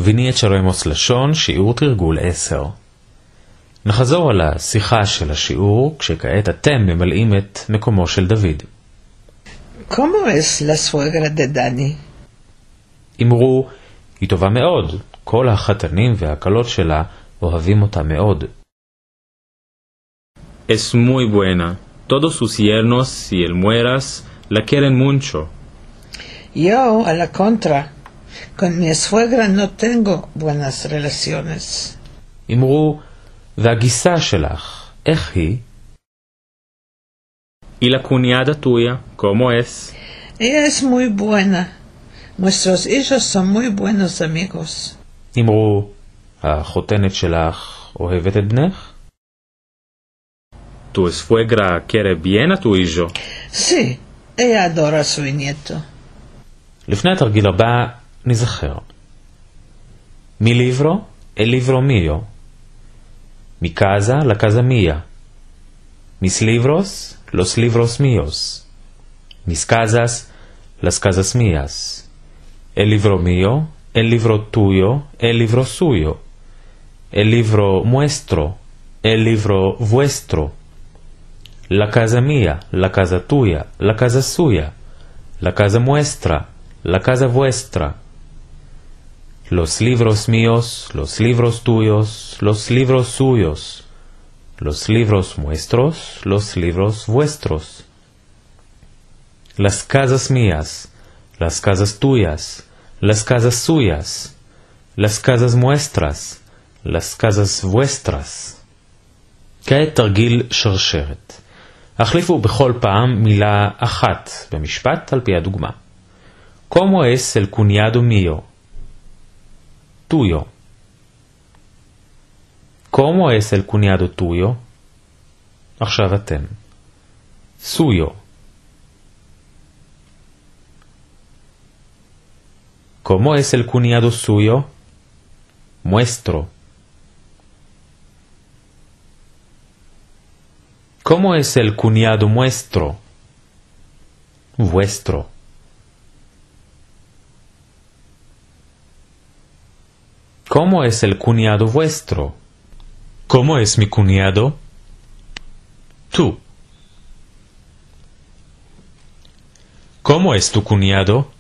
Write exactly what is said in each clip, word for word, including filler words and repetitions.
Vini echaremos lashon, שיעור תרגול עשר. נחזור על השיחה של השיעור, כשכעת אתם ממלאים את מקומו של דוד. ¿Cómo es la suegra de Dani? אמרו, היא טובה מאוד, כל החתנים והכלות שלה אוהבים אותה מאוד. Es muy buena. Todos sus yernos y el mueras la keren muncho. Yo, a la kontra, kon mi suegra no tengo buenas relasiones. אמרו, והגיסה שלך, איך היא? Y la kunyada tuya, komo es? Ella es muy buena. Muestros ijos son muy buenos amigos. אמרו, החותנת שלך אוהבת את בנך? Tu suegra kere bien a tu ijo. Sí, ella adora a su nieto. לפני התרגיל הבא, נזכר. Mi livro, el livro mio. Mi kaza, la kaza mia. Mis livros, los livros mios. Mis kazas, las kazas mias. El livro mio, el livro tuyo, el livro suyo. El livro muestro, el livro vuestro. La kaza mia, la kaza tuya, la kaza suya. La kaza muestra, la kaza vuestra. Los livros mios, los livros tuyos, los livros suyos. Los livros muestros, los livros vuestros. Las kazas mias, las kazas tuyas, las kazas suyas. Las kazas muestras, las kazas vuestras. כעת תרגיל שרשרת. החליפו בכל פעם מילה אחת במשפט על פי הדוגמה. Komo es el kunyado mio? Tuyo. Komo es el kunyado tuyo? עכשיו אתם. Suyo. Komo es el kunyado suyo? Muestro. Komo es el kunyado muestro? Vuestro. Komo es el kunyado vuestro? Komo es mi kunyado? Tu. Komo es tu kunyado?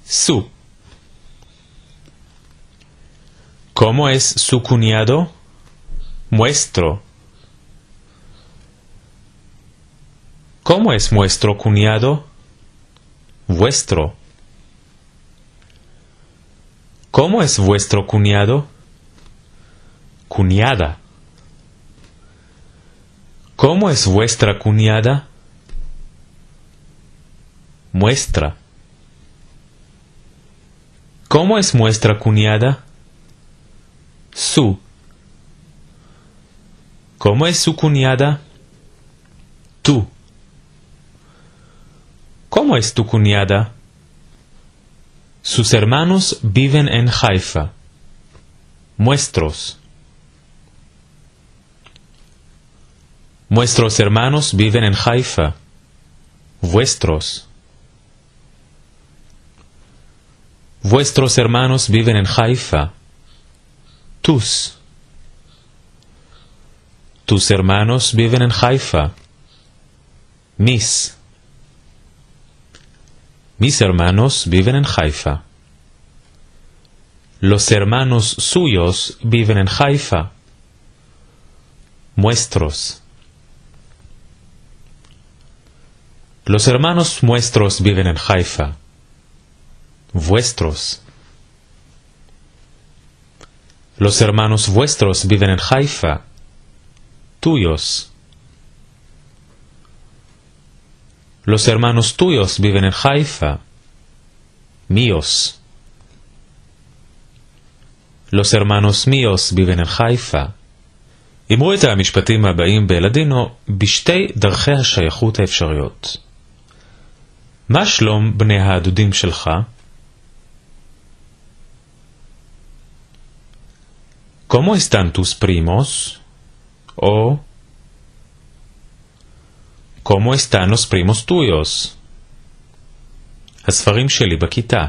Su. Komo es su kunyado? Muestro. Komo es muestro kunyado? Vuestro. Komo es vuestro kunyado? Kunyada. Komo es vuestra kunyada? Muestra. Komo es muestra kunyada? Su. Komo es su kunyada? Tu. Komo es tu kunyada? Sus ermanos biven en Haifa. Muestros. Muestros ermanos biven en Haifa. Vuestros. Vuestros ermanos biven en Haifa. Tus. Tus ermanos biven en Haifa. Mis. Mis ermanos biven en Haifa. Los ermanos suyos biven en Haifa. Muestros. Los ermanos muestros biven en Haifa. Vuestros. Los ermanos vuestros biven en Haifa. Tuyos. Los ermanos tuyos biven en Haifa. Mios. Los ermanos mios biven en Haifa. אמרו את המשפטים הבאים בלאדינו בשתי דרכי השייכות האפשריות. מה שלום בני הדודים שלך? Komo estan tus primos? O, komo estan los primos tuyos? הספרים שלי בכיתה.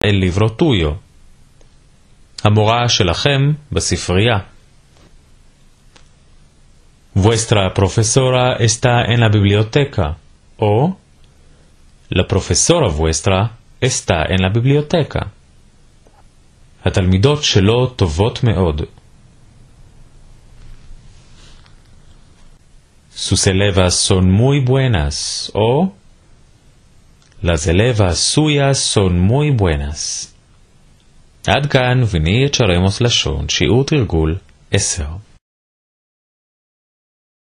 el livro tuyo. המורה שלכם בספרייה. Vuestra profesora esta en la biblioteca. O, la profesora vuestra esta en la biblioteca. התלמידות שלו טובות מאוד. Sus elevas son muy buenas. O, las elevas suyas son muy buenas. עד כאן, ונהיה צ'רמוס לשון, שיעור תרגול עשר.